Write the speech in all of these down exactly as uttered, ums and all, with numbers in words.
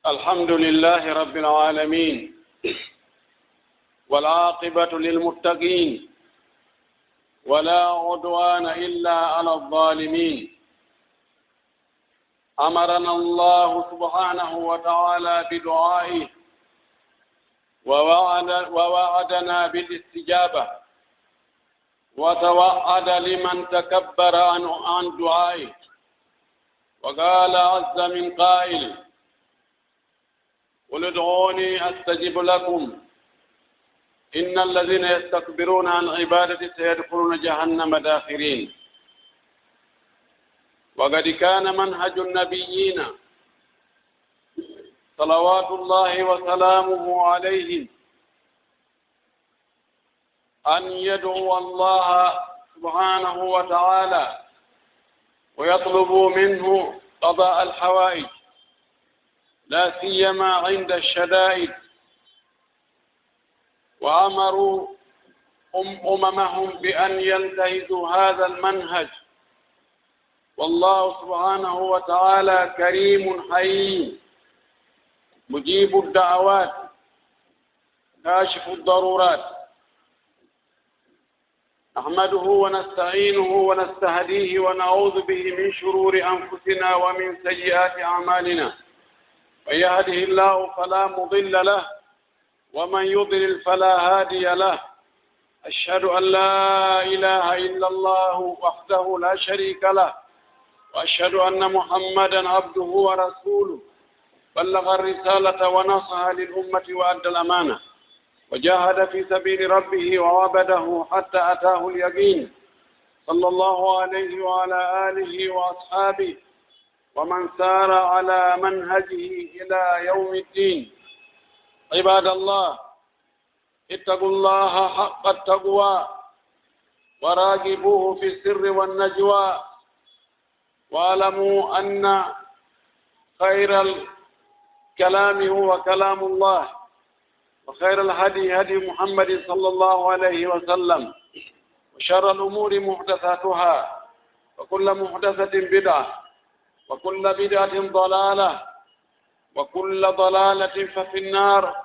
الحمد لله رب العالمين، والعاقبة للمتقين، ولا عدوان إلا على الظالمين. أمرنا الله سبحانه وتعالى بدعائه، ووعد-، ووعدنا بالاستجابة، وتوعد لمن تكبر عن، عن دعائه، وقال عز من قائل: قل ادعوني أستجب لكم، إن الذين يستكبرون عن عبادتي سيدخلون جهنم داخرين. وقد كان منهج النبيين صلوات الله وسلامه عليهم أن يدعوا الله سبحانه وتعالى ويطلبوا منه قضاء الحوائج، لا سيما عند الشدائد، وأمروا أم-، أممهم بأن ينتهزوا هذا المنهج، والله سبحانه وتعالى كريم حليم مجيب الدعوات كاشف الضرورات. نحمده ونستعينه ونستهديه ونعوذ به من شرور أنفسنا ومن سيئات أعمالنا. من يهده الله فلا مضل له، ومن يضلل فلا هادي له. أشهد أن لا إله إلا الله وحده لا شريك له، وأشهد أن محمدا عبده ورسوله، بلغ الرسالة ونصح للأمة وأدى الأمانة، وجاهد في سبيل ربه وعبده حتى أتاه اليقين، صلى الله عليه وعلى آله وأصحابه ومن سار على منهجه إلى يوم الدين. عباد الله، اتقوا الله حق التقوى، وراقبوه في السر والنجوى، واعلموا أن خير الكلام هو كلام الله، وخير الهدي هدي محمد صلى الله عليه وسلم، وشر الأمور محدثاتها، وكل محدثة بدعة، وكل بدعة ضلالة، وكل ضلالة ففي النار.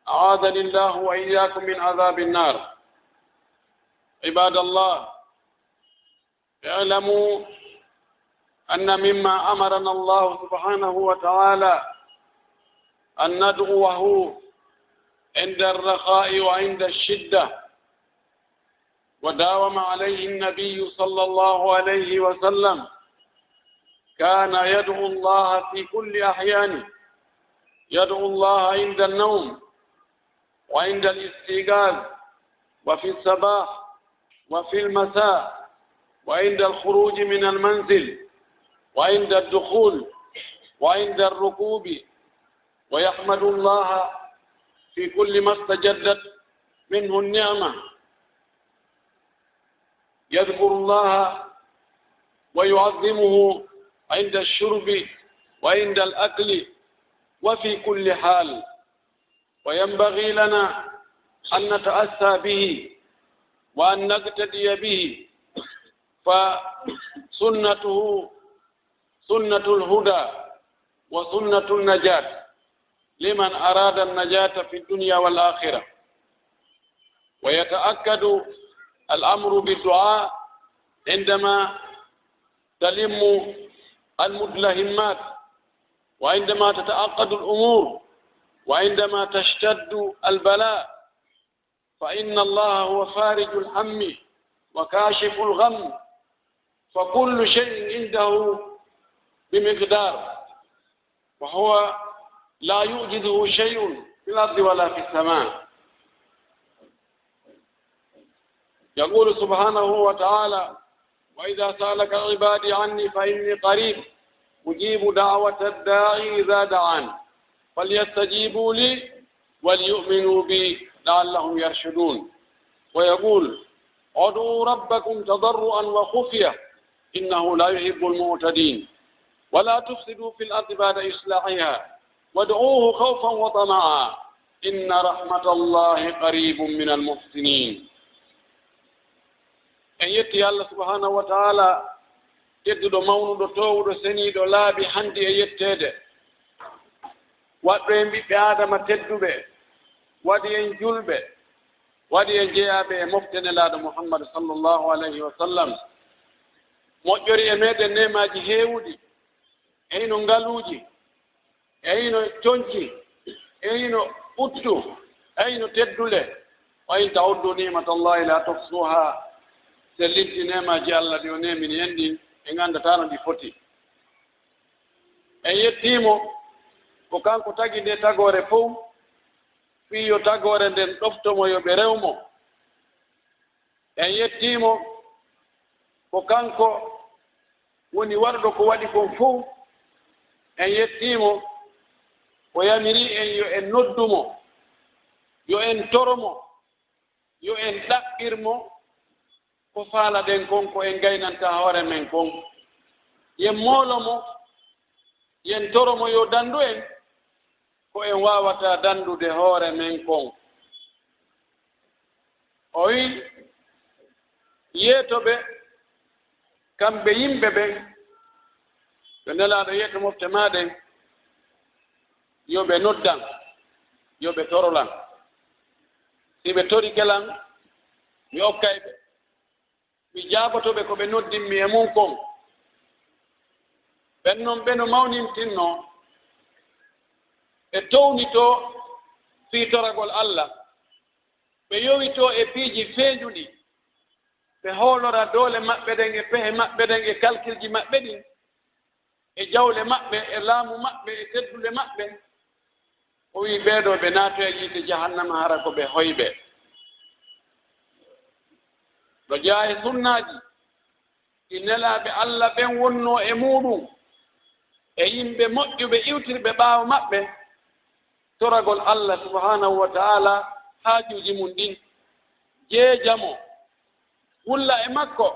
أعاذني الله وإياكم من عذاب النار. عباد الله، اعلموا أن مما أمرنا الله سبحانه وتعالى أن ندعوه عند الرخاء وعند الشدة، وداوم عليه النبي صلى الله عليه وسلم، كان يدعو الله في كل أحيانه، يدعو الله عند النوم، وعند الاستيقاظ، وفي الصباح، وفي المساء، وعند الخروج من المنزل، وعند الدخول، وعند الركوب، ويحمد الله في كل ما استجدت منه النعمة، يذكر الله ويعظمه عند الشرب وعند الأكل وفي كل حال. وينبغي لنا أن نتأسى به وأن نقتدي به، فسنته سنة الهدى وسنة النجاة لمن أراد النجاة في الدنيا والآخرة. ويتأكد الأمر بالدعاء عندما تلم المتلهمات، وعندما تتعقد الأمور، وعندما تشتد البلاء، فإن الله هو فارج الهم وكاشف الغم، فكل شيء عنده بمقدار، وهو لا يعجزه شيء في الأرض ولا في السماء. يقول سبحانه وتعالى: وإذا سألك عبادي عني فإني قريب أجيب دعوة الداع إذا دعان فليستجيبوا لي وليؤمنوا بي لعلهم يرشدون. ويقول: ادعوا ربكم تضرعا وخفية إنه لا يحب المعتدين. ولا تفسدوا في الأرض بعد إصلاحها وادعوه خوفا وطمعا إن رحمة الله قريب من المحسنين. En yetti Allah subhanahu wa ta'ala, tedduɗo, mawnuɗo, toowuɗo, seniiɗo, laabi hande e yetteede. waɗɗo en ɓiɓɓe Aadama tedduɓe, waɗi en julɓe, waɗi en jeyaaɓe e mofte Nelaaɗo Muhammadu sallallahu alayhi wa sallam, moƴƴori e meeɗen neemaaji heewuɗi, e hino ngaluuji, e hino conci, e hino ɓuttu, e hino teddule. Wa in ta'uddu ni'matallahi la tuhsuha. Si en limtii neemaaji Allah ɗi o neemini en ɗin, en anndataa no ɗi foti. En yettii mo, ko kanko tagi nde tagoore fow, fii yo tagoore nden ɗofto mo, yo ɓe rew mo. En yettii mo, ko kanko woni waɗuɗo ko waɗi kon fow. En yettii mo, o yamirii en yo en noddu mo, yo en toro mo, yo en ɗaɓɓir mo ko faalaɗen kon, ko en gaynanta hoore men kon. Yen moolo mo, yen toro mo yo dandu en ko en waawataa dandude hoore men kon. O wi'i, yeeto ɓe, kamɓe yimɓe ɓen, ɓe Nelaaɗo yeeto mofte maa ɗen, yo ɓe noddan, yo ɓe toro lan. Si ɓe torike lan, mi okkay ɓe, mi jaaboto ɓe ko ɓe noddimmi e mun kon. Ɓen non ɓe no mawnintinnoo, ɓe townitoo fii toragol Alla, ɓe yowitoo e piiji feeñuɗi, ɓe hoolora doole maɓɓe ɗen e pehe maɓɓe ɗen e kalkilji maɓɓe ɗin, e jawle maɓɓe, e laamu maɓɓe, e teddule maɓɓe. O wi'i, ɓee ɗoo ɓe naatoyay yiite jahannama, hara ko ɓe hoyɓe. No jeyaa e sunnaaji ɗi Nelaaɓe Alla ɓen wonnoo e muuɗum, e yimɓe moƴƴuɓe iwtirɓe ɓaawo maɓɓe, toragol Alla subhaanahu wa ta'aalaa haajuuji mun ɗin, jeeja mo, wulla e makko,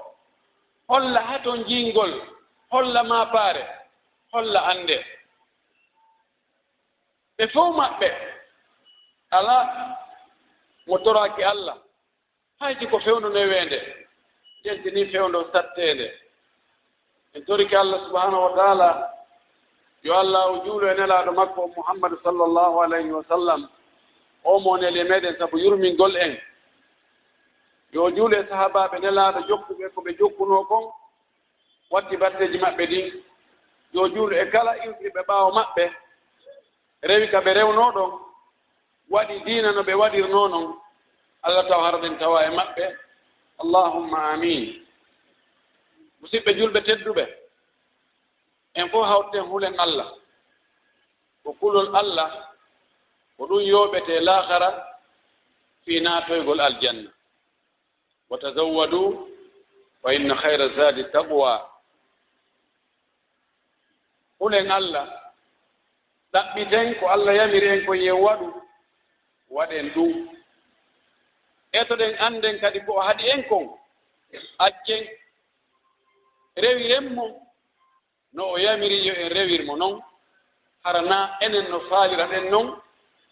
holla hatonjingol, holla maapaare, holla annde. Ɓe fow maɓɓe, alaa mo toraaki Alla, hay si ko fewndo neweende, ƴenti nii fewndo satteende. En torike Alla subhaanahu wa ta'aalaa, yo Alla o juulu e Nelaaɗo makko on Muhammadu sallallahu alayhi wa sallam, oo mo neli e meeɗen sabu yurmingol en. Yo o juulu e sahaabaaɓe Nelaaɗo jokkuɓe ko ɓe jokkunoo kon, watti batteeji maɓɓe ɗin. Yo o juulu e kala iwtirɓe ɓaawo maɓɓe, rewi ka ɓe rewnoo ɗon, waɗi diina no ɓe waɗirnoo non. Alla taw hara ɗen tawa e maɓɓe. Allahumma aamiin. Musiɓɓe julɓe tedduɓe, en fow hawten hulen Alla. Ko kulol Alla, ko ɗum yooɓetee laakara fii naatoygol aljanna. "Wa tazawwadu, fa inna khayra zadi taqwa." Hulen Alla, ɗaɓɓiten ko Alla yamiri en kon yen waɗu, waɗen ɗum. Etoɗen, annden kadi ko o haɗi en kon, accen, rewiren mo no o yamiri yo en rewir mo non, hara naa enen no faaliraɗen non,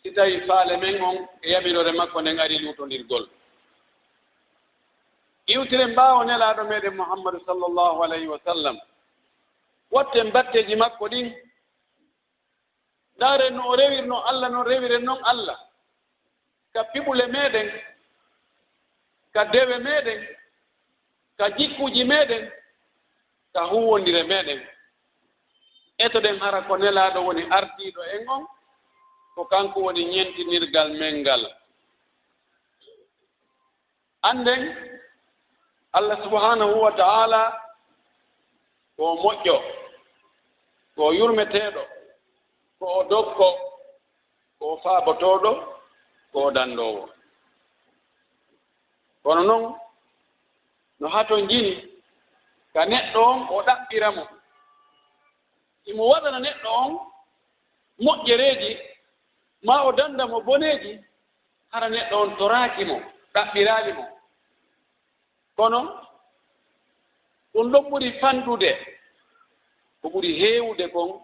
si tawii faale men on e yamiroore makko nden arii luutondirgol. Iwtiren ɓaawo Nelaaɗo meeɗen Muhammadu sallallahu alayhi wa sallam, watten batteeji makko ɗin, ndaaren no o rewirnoo Alla, non rewiren non Alla. Ka piɓule meeɗen, ka dewe meeɗen, ka jikkuuji meeɗen, ka huuwondire meeɗen. Etoɗen hara ko Nelaaɗo woni ardiiɗo en on, ko kanko woni ñentinirgal men ngal. Annden, Alla subhaanahu wa ta'aalaa ko o moƴƴo, ko o yurmeteeɗo, ko o dokko, ko o faabotooɗo, ko o danndoowo. Kono non, no hatonjini ka neɗɗo on, o ɗaɓɓira mo, himo waɗana neɗɗo on moƴƴereeji, maa o dannda mo boneeji, hara neɗɗo on toraaki mo, ɗaɓɓiraali mo. Kono ɗum ɗon ɓuri fanɗude, ko ɓuri heewude kon,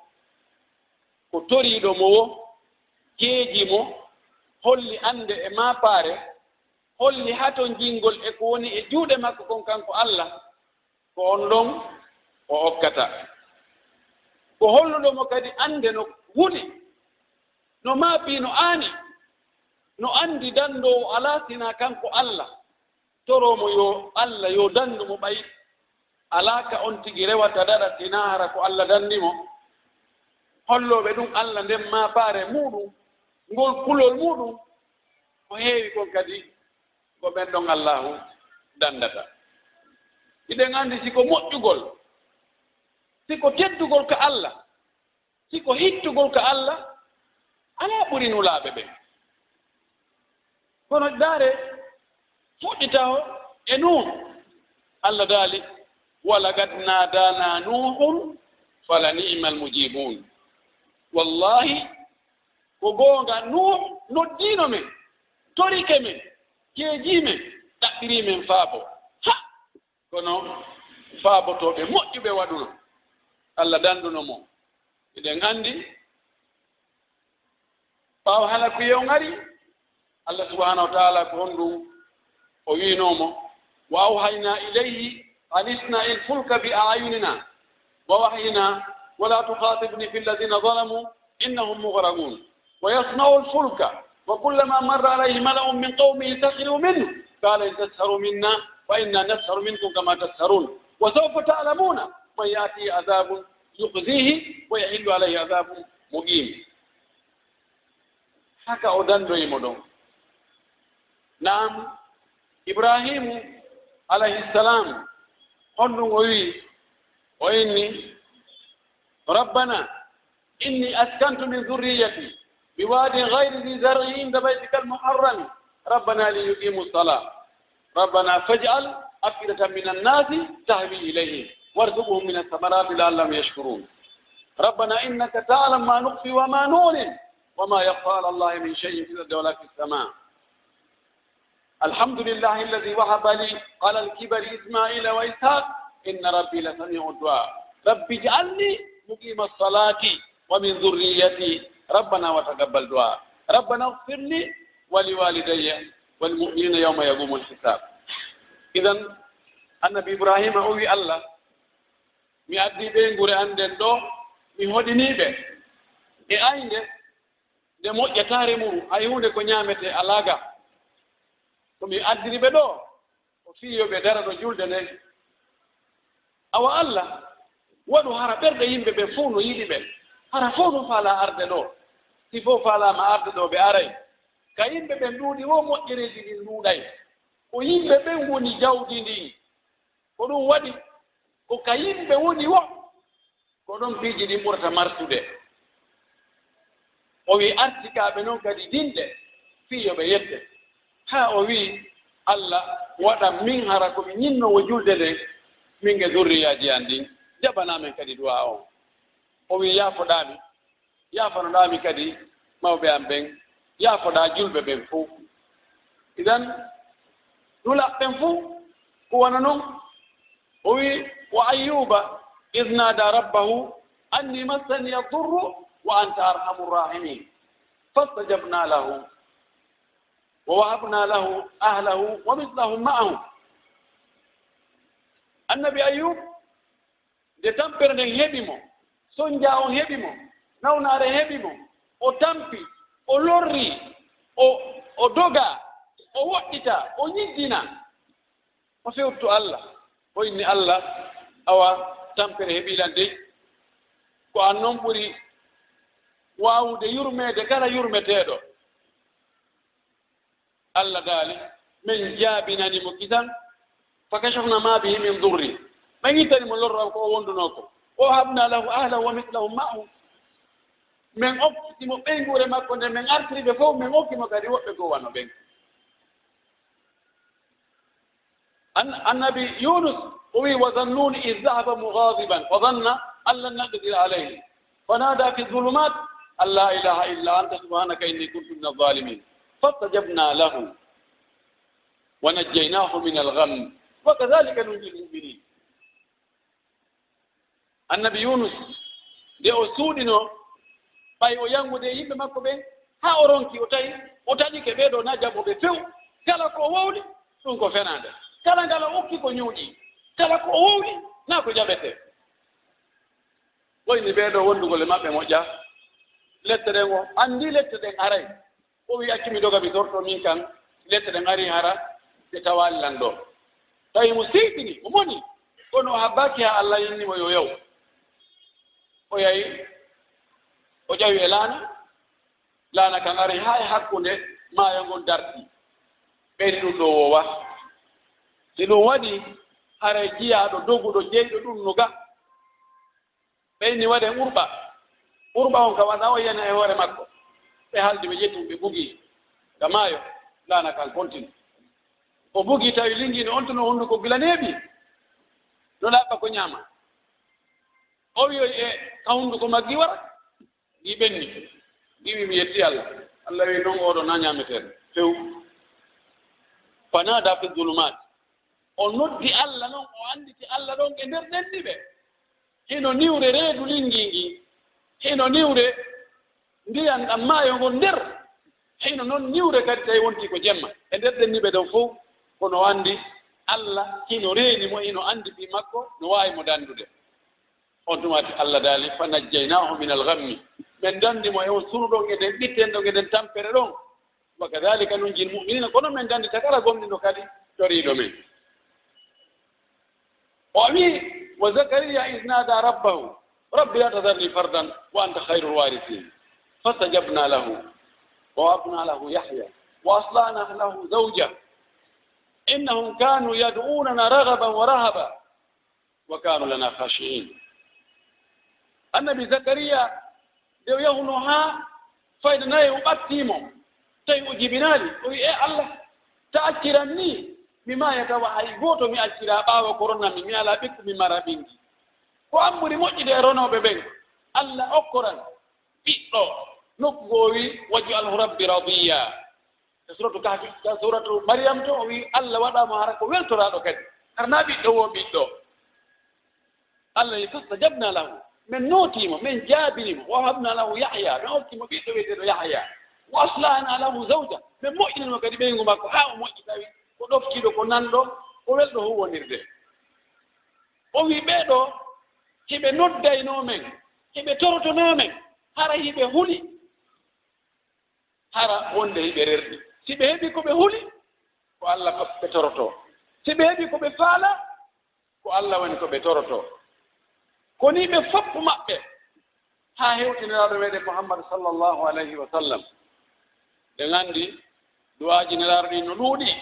ko toriiɗo mo woo, jeeji mo, holli annde e maapaare, holli hatonjingol e ko woni e juuɗe makko kon kanko Alla, ko on ɗon o okkata. Ko holluɗo mo kadi annde no wuli, No maapi, no aani, no anndi danndoowo alaa sinaa kanko Alla, toroo mo yo Alla yo danndu mo ɓay alaa ka on tigi rewata daɗa sinaa hara ko Alla danndi mo. Hollooɓe ɗum Alla nden maapaare muuɗum, ngol kulol muuɗum, ko heewi kon kadi ko ɓen ɗon Allaahu danndata. Hiɗen anndi si ko moƴƴugol, si ko teddugol ka Alla, si ko hittugol ka Alla, alaa ɓuri nulaaɓe ɓen. Kono ndaare, fuɗɗita o e Nuuhu. Alla daali, "Wa laqad naadaana Nuuhun fa la ni'mal mujibuun." Wallaahi, ko goonga, Nuuhu noddiino men, torike men, jeejii men, ɗaɓɓirii men faabo. Ha! Kono faabotooɓe moƴƴuɓe waɗuno, Alla dannduno mo. Eɗen anndi, ɓaawo halaku yew ngari, Alla subhaanahu wa ta'aala ko honɗum o wi'inoo mo? "Wa awhaynaa ilayhi an isna'il fulka bi a'yuninaa wa wahyinaa wa laa tukhaatibnii fil laziina zalamuu innahum mughraqun." ويصنع الفلك وكلما مر عليه ملأ من قومه سخروا منه قال إن تسخروا منا فإنا نسخر منكم كما تسخرون وسوف تعلمون من يأتيه عذاب يخزيه ويحل عليه عذاب مقيم. Haka o danndoyi mo ɗon. Naam, Ibraahiimu alayhi salaam, honɗum o wi'i? O inni, "Rabbana, inni askantu min dhurriyyati biwadin ghayri dhi zar'in inda baytika al-muharrami, rabbana liyuqimu as-salah, rabbana faj'al af'idatan min an-nasi tahwi ilayhim warzuqhum min ath-thamarati la'allahum yashkurun. Rabbana innaka ta'lamu ma nukhfi wa ma nu'lin wa ma yakhfa 'ala Allahi min shay'in fil ardi wa la fis sama." الحمد لله الذي وهب لي على الكبر إسماعيل وإسحاق إن ربي لسميع الدعاء. رب اجعلني مقيم الصلاة ومن ذريتي. ربنا وتقبل دعاء. ربنا اغفر لي ولوالدي والمؤمنين يوم يقوم الحساب. Idan, Annabi Ibraahiima o wi'i Alla, "Mi addi ɓeynguure an nden ɗoo, mi hoɗinii ɓe e aynde nde moƴƴataa remuru, hay huunde ko ñaametee alaa ga. Ko mi addiri ɓe ɗoo, ko fii yo ɓe daro ɗo julde nden. Awa Alla, waɗu hara ɓerɗe yimɓe ɓen fow no yiɗi ɓe. Hara fow no faalaa arde ɗoo. Si fow faalaama arde ɗoo, ɓe aray. Ka yimɓe ɓen ɗuuɗi woo, moƴƴereeji ɗin ɗuuɗay. Ko yimɓe ɓen woni jawdi ndin. Ko ɗum waɗi ko ka yimɓe woni wo, ko ɗon piiji ɗin ɓurata martude." O wi'i artikaaɓe non kadi dinɗe fii yo ɓe yette. Haa o wi'i, "Alla, waɗan min hara ko mi ñinnoowo julde nden, min e zurriyaaji an ɗin, jaɓanaa men kadi du'aa on." O wi'i, "Yaafoɗaa mi." Yaafanoɗaa mi kadi mawɓe am ɓen, yaafoɗaa julɓe ɓen fow. Idan, nulaaɓe ɓen fow ko wano non. O wi'i, "Wa Ayyuba iz nada rabbahu anni massaniya durru wa anta arhamur rahimin. Fastajabna lahu wa wahabna lahu ahlahu wa mislahum ma'ahum." Annabi Ayyub, nde tampere nden heɓi mo, sonjaa on heɓi mo, nawnaare heɓi mo, o tampi, o lorri, o, o doga, o woɗɗita, o ñiddina, o fewtu Alla, o inni Alla, "Awa, tampere heɓii lan dey, ko an non ɓuri waawude yurmeede kala yurmeteeɗo." Alla daali, men jaabinani mo kisan, "Fa kashafna ma bihi min durri." Men ittani mo lorra ko o wondunoo ko. "Wa wahabna lahu ahlahu wa mislahum ma'ahum." Men okki mo ɓeynguure makko nde men artiri ɓe fow, men okki mo kadi woɓɓe goo wano ɓen. An-, Annabi Yunus, o wi'i, "Wa Zannuni idh dhahaba mughadiban fa dhanna an lan naqdira alayhi, fa nada fi dhulumat an la ilaha illa anta subhanaka inni kuntu min adh-dhalimin. Fastajabna lahu wa najjaynahu min al-ghamm wa kadhalika nunji al-mu'minin." Annabi Yunus, nde o suuɗinoo, ɓay o yangude e yimɓe makko ɓen, haa o ronki, o tawi, o taƴike ɓee ɗoo na jaɓooɓe few. Kala ko o wowli, ɗum ko fenaande. Kala ngal o okki ko ñuuƴi. Kala ko o wowli, na ko jaɓetee. Ɓoyni ɓee ɗoo wondugol e maɓɓe moƴƴa. lette ɗen, o anndi lette ɗen aray. O wi, "Accu mi doga, mi torto min kan, lette ɗen ari hara ɗe tawaali lan ɗo." Tawi mo seytini, o moni, kono o habbaaki haa Allah inni mo yo yaw. O yahi, o ƴawi e laana, laana kan ari haa e hakkunde maayo ngon darti. Ɓeydi ɗum ɗo woowa. Si ɗum waɗi, haray jiyaaɗo doguɗo jeyɗo ɗum no ga. Ɓe inni waɗen urɓa. Urɓa on ka wasa o yana e hoore makko. Ɓe haldi, ɓe ƴetti, ɓe bugi ka maayo. Laana kan kontini. O bugi tawi lingi no on tuno hunduko gila neeɓi. No ɗaɓɓa ko ñaama. O wi'oy e ka hunduko maggi wara. Ɗi ɓenni. Ɗi wi mi yetti Allah. Allah wi non oɗo na ñaameteeɗo. Few. Fanada fi zulumat. O noddi Allah non, o annditi Allah ɗon e nder ɗenɗi ɓe. Hino niwre reedu lingi ngi, hino niwre ndiyan ɗan maayo ngon nder, hino non niwre kadi tawi wonti ko jemma. E nder ɗenɗi ɓe ɗon fow, kono o anndi Allah hino reeni mo, hino anndi fii makko, no waawi mo dandude. On tuma Allah daali, "Fa najjaynahu min al-ghammi." Men dandi mo e on sunu ɗon, e nden ɓitten ɗon, e nden tampere ɗon. "Wa kadhalika nunjil mu'minina." Kono men dandi takala gomɗinɗo kadi toriiɗo men. O wi, "Wa Zakariya iz nada rabbahu, rabbi la tadharni fardan wa anta khairul warithin." Fastajabna lahu wa wahabna lahu Yahya wa aslahna lahu zawjah. Innahum kanu yad'unana raghaban wa rahaba wa kanu lana khashi'in. Annabi Zakariya, nde o yahuno haa fayda nayi, o ɓattii mo, tawi o jibinaali, o wi, "E Allah, ta acciran ni, mi maaya tawa hay gooto mi acciraa ɓaawo ko ronan mi, mi alaa ɓikku, mi maraa ɓingi. Ko an ɓuri moƴƴude e ronooɓe ɓen. Allah okkoran ɓiɗɗo." Nokku goo o wi, "Waj'alhu rabbi radiya." E suratu Kahfi, ka suratu Maryam to, o wi Allah waɗa mo hara ko weltoraaɗo kadi. Hara na ɓiɗɗo wo ɓiɗɗo. Allah wi, "Fastajabna lahu." Men nootii mo, men jaabini mo. "Wa wahabna lahu Yahya." Men okki mo ɓiɗɗo wi'eteeɗo Yahya. "Wa aslahna lahu zawja." Men moƴƴini mo kadi ɓeyngu makko, haa o moƴƴi tawi ko ɗoftiiɗo, ko nanɗo, ko welɗo huuwondirde. O wi, "Ɓee ɗoo, hiɓe noddaynoo men, hiɓe torotonoo men, hara hiɓe huli." Hara wonde hiɓe rerɗi. Si ɓe heɓi ko ɓe huli, ko Allah ko ɓe torotoo. Si ɓe heɓi ko ɓe faalaa, ko Allah woni ko ɓe torotoo. Ko nii ɓe fof maɓɓe, haa hewti Nelaaɗo meɗen Muhammad sallallahu alayhi wa sallam. Ɓe nganndi du'aaji Nelaaɗo ɗin no ɗuuɗi.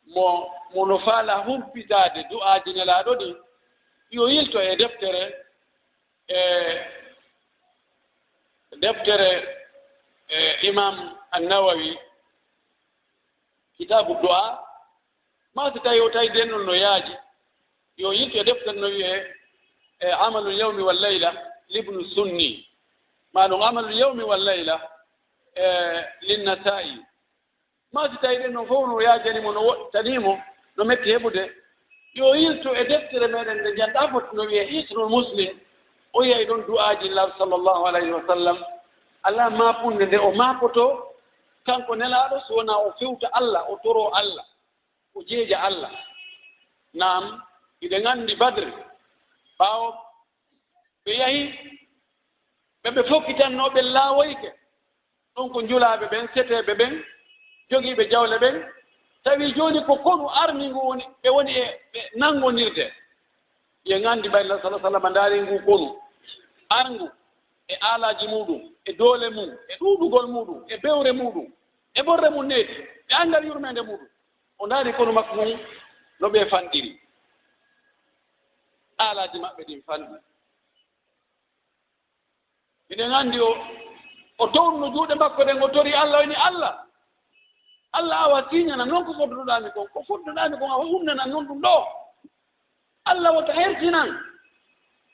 Mo, mo no faalaa humpitaade du'aaji Nelaaɗo ɗin, yo yilto e deftere e deftere, e, Imam An-Nawawi, Kitaabu Du'a, maa si tawi o tawi den ɗon no yaaji, yo yilto e deftere no wi'ee, e, Amalul Yawmi wal Layla, Libnu Sunni, maa ɗum Amalul Yawmi wal Layla, e, Linnasa'i. Maa si tawi ɗen ɗon fof no yaajani mo, no woɗɗitanii mo, no metti heɓude, yo yiltu e deftere meɗen nde njanɗaa foti no wi'ee Hisnul Muslim, o yiyay ɗon du'aaji Nelaaɗo sallallahu alayhi wa sallam. Alaa maapunde nde o maapotoo, kanko Nelaaɗo, si wonaa o fewta Allah, o toroo Allah, o jeeja Allah. Naam, hiɗen anndi Badri, ɓaawo ɓe yahi, ɓe ɓe fokkitannoo, ɓe laawoyke. Ɗum ko njulaaɓe ɓen, seteeɓe ɓen, jogiiɓe jawle ɓen. Tawi jooni ko konu armi ngu woni, ɓe woni e, ɓe nanngondirde. Yo nganndi ɓay Nelaaɗo sallallahu alaihi wasallam ndaari ngu konu arngu e aalaaji muuɗum, e doole mum, e ɗuuɗugol muuɗum, e bewre muuɗum, e ɓorre mum neeti, e anngal yurmeende muuɗum. O ndaari konu makko ngun no ɓe fanɗiri. Aalaaji maɓɓe ɗin fanɗi. Miɗen anndi o, o townuno juuɗe makko ɗen, o torii Allah, o inni, "Allah, Allah, awa tiiñanan non ko foddunoɗaa mi kon, ko foddunoɗaa mi kon, awa humnanan non ɗum ɗoo. Allah, wota hertinan.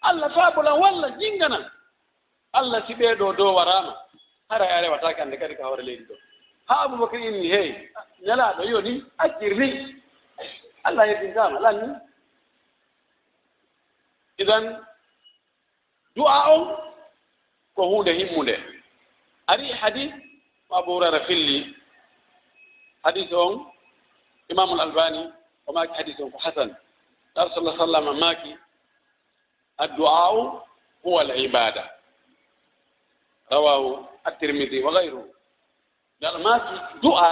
Allah, faabolan, walla, jinnganan. Allah, si ɓee ɗoo doowaraama, haray a rewataake hannde kadi ka hoore leydi ɗoo." Haa Abubakar inni, "Hey, Nelaaɗo, yo ni, accir ni. Allah hertintaama, lan ni." Idan, du'a on ko huunde himmunde. Ari hadis mo Abu Hurayra filli. Hadis on, Imamul Albani, o maaki hadis on ko hasan. Rasul sallallahu alaihi wasallam maaki, "Addu'a'u huwa al-ibada." Rawahu At-Tirmidhi wa ghayruhu. Ngal maaki du'a,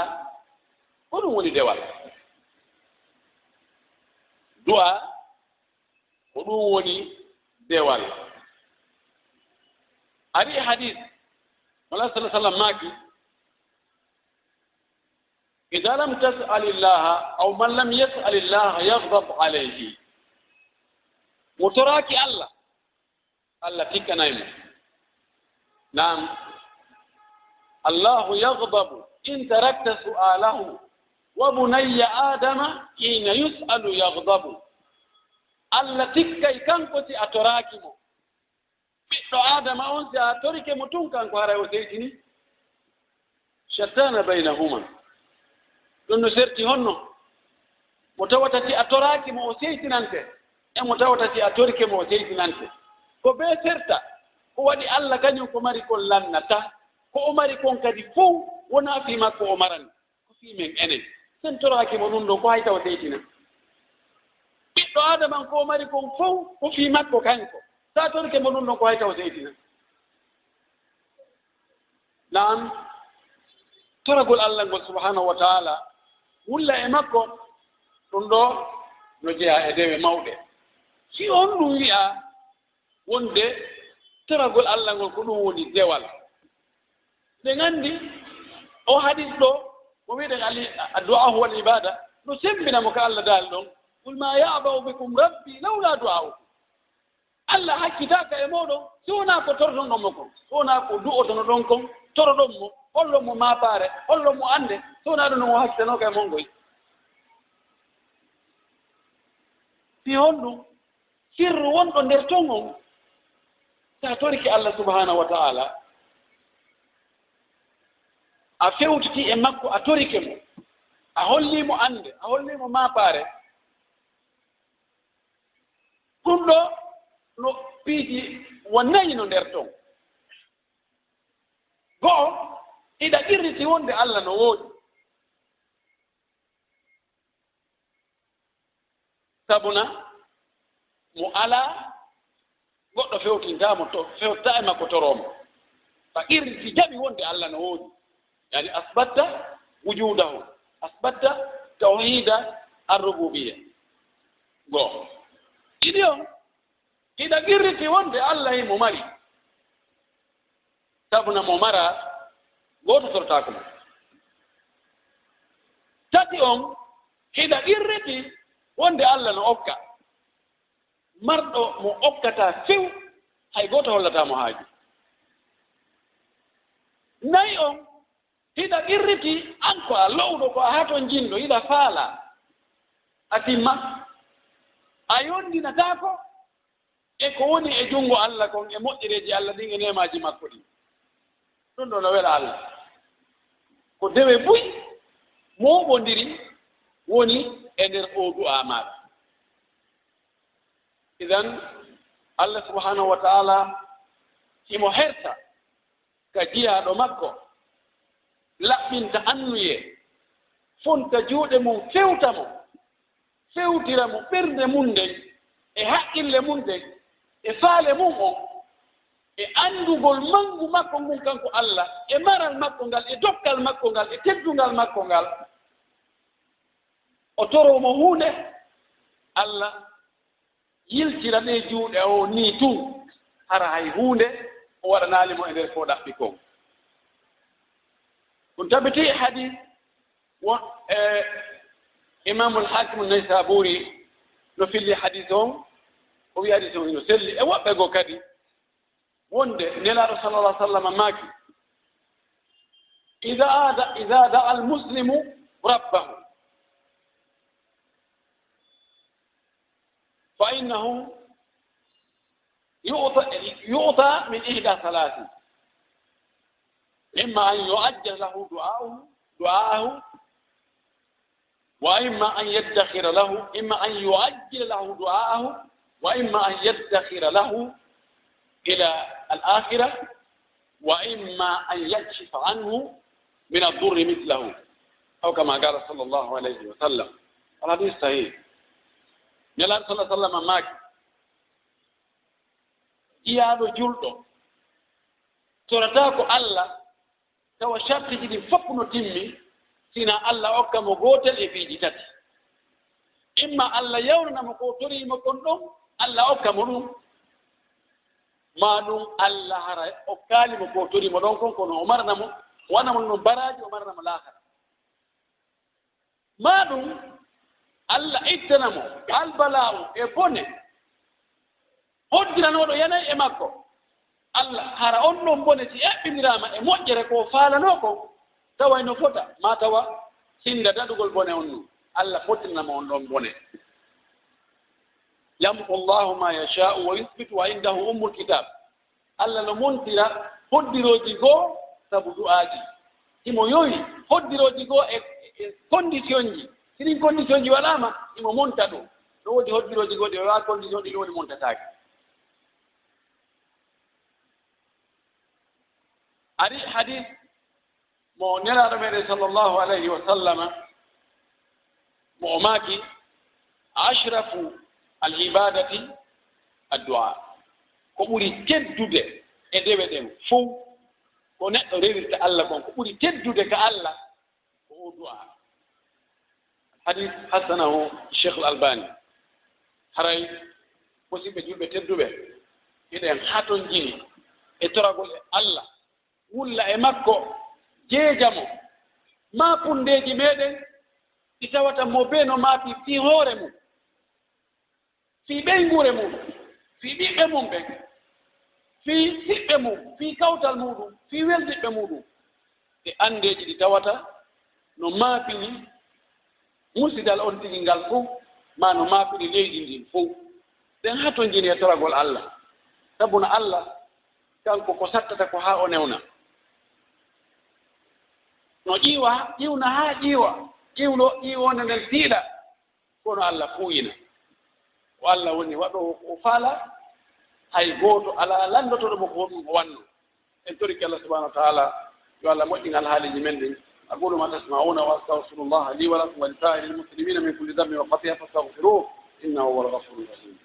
ko ɗum woni dewal. Du'a, ko ɗum woni dewal. Ari hadith, Nulaaɗo sallallahu alaihi wasallam maaki, "Idha lam tas'alillaha, aw man lam yas'alillaha yaghdab alayhi." Mo toraaki Allah, Allah tikkanay mo. Naam. "Allahu yaghdabu in tarakta su'alahu, wa bunayya Adama hina yus'alu yaghdabu." Allah tikkay kanko si a toraaki mo. Ɓiɗɗo Adama on, si a torike mo tun, kanko haray o seytini. Shattana baynahuma. Ɗum no serti honno? Mo tawata si a toraaki mo, o seytinante, e mo tawata si a torike mo, o seytinante. Ko bee serta, ko waɗi Allah kañum ko mari kon lannata, ko o mari kon kadi fow wonaa fii makko o marani, ko fii men enen. Sen toraaki mo ɗum ɗon, ko hay taw seytina. Ɓiɗɗo Aadama on, ko o mari kon fow, ko fii makko kanko. Sa torike mo ɗum ɗon, ko hay taw seytina. Naam, toragol Allah ngol subhanahu wa ta'ala, wulla e makko, ɗum ɗo no jeyaa e dewe mawɗe. Si on ɗum wi'a wonde toragol Allah ngol ko ɗum woni dewal. Ɗen anndi o hadis ɗo, ko wi'eten ali-, addu'a huwa al-ibada, no semmbina mo ka Allah daali ɗon, "Qul ma ya'ba'u bikum rabbi lawla du'a'ukum." Allah hakkitaaka e mooɗon, si wonaa ko toroton ɗon mo kon, si wonaa ko du'otono ɗon kon, toroɗon mo, hollon mo maapaare, hollon mo annde, si wonaa ɗum ɗon o hakkitanooka e mon ngoy. Si honɗum sirru wonɗo nder ton on? Sa torike Allah subhanahu wa ta'ala, a fewtiti e makko, a torike mo, a holli mo annde, a holli mo maapaare. Ɗum ɗo no piiji wo nayi no nder ton. Go'o, hiɗa qirriti wonde Allah no woodi. Sabuna mo alaa goɗɗo fewtinta mo to, fewta e makko toro mo. Ka qirriti jaɓi wonde Allah no woodi. Yani asbatta wujudahu, asbatta tawhida ar-rububiyya. Go'o. Ɗiɗi on, hiɗa qirriti wonde Allah himo mari. Sabuna mo mara, gooto torotaako mo. Tati on, hiɗa qirriti wonde Allah no okka. Marɗo mo okkataa few, hay gooto hollataa mo haaju. Nayi on, hiɗa qirriti an ko a lo'uɗo, ko a hatonjinɗo, hiɗa faalaa. A timma. A yondinataako e ko woni e junngo Allah kon, e moƴƴereeji Allah ɗin, e neemaaji makko ɗin. Ɗum ɗo no wela Allah. Ko dewe buy mooɓondiri woni e nder oo du'aa maaɗa. Idan, Allah subhanahu wa ta'ala himo hersa ka jiyaaɗo makko, laɓɓinta annuyee, fonta juuɗe mum, fewta mo, fewtira mo ɓernde mum nden, e haqqille mum nden, e faale mum on, e anndugol manngu makko ngun kanko Allah, e maral makko ngal, e dokkal makko ngal, e teddungal makko ngal. O toroo mo huunde, Allah yiltira ɗee juuɗe o nii tun, hara hay huunde o waɗanaali mo e nder ko ɗaɓɓi kon. Ɗum tabitii hadis won, e, Imamul Hakim Naysaburi no filli hadis on, o wi hadis on hino selli, e woɓɓe goo kadi, wonde Nelaaɗo sallallahu alaihi wasallam maaki, "Idha da-, idha da'a al-muslimu rabbahu, fa innahu yu'ta, yu'ta min ihda thalathin. Imma an yu'ajjala lahu du'a'uhu, du'a'ahu, wa imma an yaddakhira lahu, imma an yu'ajjila lahu du'a'ahu, wa imma an yaddakhira lahu ila al-akhirah, wa imma an yakshifa anhu min ad-durri mithlahu." Aw kama qala sallallahu alayhi wa sallam. Al hadith sahih. Nelaaɗo sallallahu alayhi wa sallam maaki, jiyaaɗo julɗo, torataako Allah, tawa sartiji ɗin fof no timmi, sina Allah okka mo gootel e piiji tati. Imma Allah yawnana mo ko o torii mo kon ɗon, Allah okka mo ɗum, maa ɗum Allah hara okkaali mo ko o torii mo ɗon kon, kono o marana mo, wana mo ɗum baraaji, o marana mo laakara. Maa ɗum Allah ittana mo albala'u e bone, hoddiranooɗo yanay e makko. Allah hara on ɗon bone si eɓɓindiraama e moƴƴere ko faalanoo kon, taway no fota, maa tawa sinda daɗugol bone on ɗum, Allah fottinana mo on ɗon bone. Yamhu Allahu ma yasha'u wa yuthbitu wa indahu ummul kitab. Allah no montira hoddirooji goo sabu du'aaji. Himo yowi hoddirooji goo e, e conditionji. Si ɗin conditionji waɗaama, himo monta ɗum. No woodi hoddirooji goo ɗi waɗaa condition, ɗi ɗum woni montataake. Ari hadis mo Nelaaɗo meɗen sallallahu alayhi wa sallama, mo o maaki, "Ashrafu al-ibadati addu'a." Ko ɓuri teddude e dewe ɗen fow, ko neɗɗo rewirta Allah kon, ko ɓuri teddude ka Allah, ko o du'a. Hadis hasanahu Sheikh Al-Albani. Haray, musiɓɓe julɓe tedduɓe, hiɗen hatonjini e toragol e Allah, wulla e makko, jeeja mo, maa pundeeji meɗen ɗi tawata mo bee no maapi fii hoore mum, fii ɓeynguure mum, fii ɓiɓɓe mum ɓen, fii siɓɓe mum, fii kawtal muɗum, fii weldiɓɓe muɗum, e anndeeji ɗi tawata no maapini musidal on tigi ngal fow, maa no maapini leydi ndin fow. Ɗen hatonjini e toragol Allah, sabu no Allah kanko ko sattata ko haa o newna. No ƴiiwa, ƴiwna haa ƴiiwa, ƴiwno, ƴiiwonde nden tiiɗa, kono Allah fuuyina. Ko Allah woni waɗoowo ko o faala, hay gooto alaa lanndotooɗo mo ko honɗum o wanno. En torike Allah subhanahu wa ta'ala, yo Allah moƴƴin alhaaliiji men ɗin. أقول ما تسمعون وأستغفر الله لي ولكم ولسائر المسلمين من كل ذنب وخطيئة فاستغفروه إنه هو الغفور الرحيم.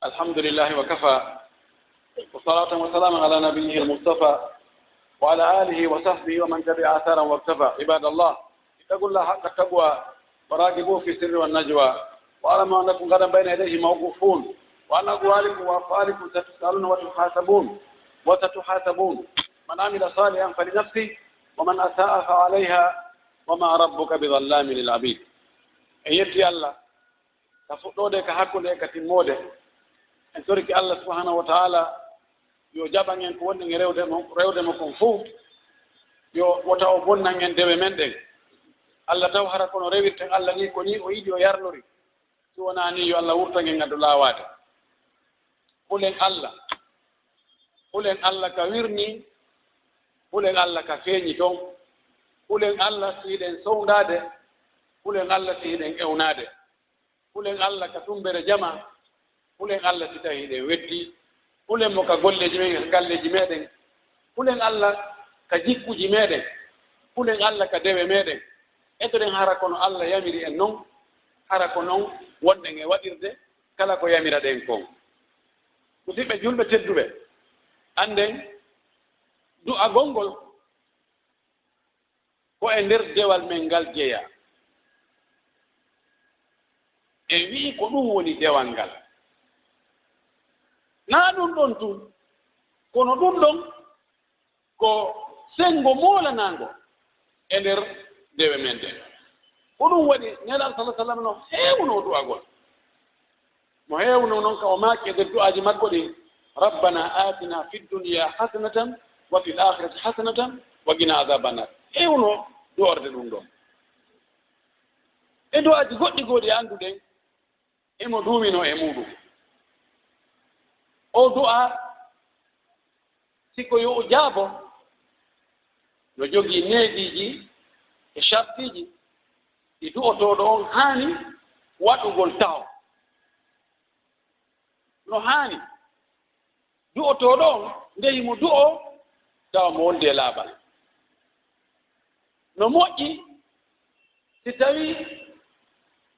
الحمد لله وكفى، وصلاة وسلاما على نبيه المصطفى، وعلى آله وصحبه ومن تبع آثارهم واقتفى. عباد الله، اتقوا الله حق التقوى، وراقبوه في السر والنجوى، واعلموا أنكم غدا بين يديه موقوفون، وعن أقوالكم وأفعالكم ستسألون وتحاسبون، وستحاسبون. من عمل صالحا فلنفسه، ومن أساء فعليها، وما ربك بظلام للعبيد. En yetti Allah, ka fuɗɗoode, ka hakkunde, e ka timmoode. En torike Allah subhanahu wa ta'ala yo jaɓan en ko wonɗen e rewde mo, rewde mo kon fow. Yo wota o bonnan en dewe men ɗen. Allah taw hara kono rewirten Allah ni, ko ni o yiɗi, o yarlori. Si wonaa ni, yo Allah wurtan en ngaddu laawaade. Hulen Allah. Hulen Allah ka wirnii. Hulen Allah ka feeñi ton. Hulen Allah si hiɗen sowndaade. Hulen Allah si hiɗen ewnaade. Hulen Allah ka tumbere jama. Hulen Allah si tawi hiɗen weddii. Hulen mo ka golleeji men, ka galleeji meɗen. Hulen Allah ka jikkuuji meɗen. Hulen Allah ka dewe meɗen. Etoɗen hara kono Allah yamiri en non, hara ko non wonɗen e waɗirde kala ko yamiraɗen kon. Musiɓɓe julɓe tedduɓe, annden du'agol ngol ko e nder dewal men ngal jeyaa. En wi'i ko ɗum woni dewal ngal. Naa ɗum ɗon tun, kono ɗum ɗon ko senngo moolanaango e nder dewe men ɗen. Ko ɗum waɗi Nelaaɗo, sallallahu alaihi wasallam, no heewnoo du'agol. Mo heewnoo non ka o maaki e nder du'aaji makko ɗin, "Rabbana atina fid dunya hasanatan wa fil akhirati hasanatan wa qina adhaban nar." Heewnoo du'orde ɗum ɗon. E du'aaji goɗɗi goo ɗi annduɗen, himo duuminoo e muuɗum. O du'aa, si ko yo o jaabo, no jogii neediiji e shartiiji ɗi du'otooɗo on haani waɗugol taho. No haani du'otooɗo on, nde himo du'oo, tawa mo wondi e laaɓal. No moƴƴi si tawii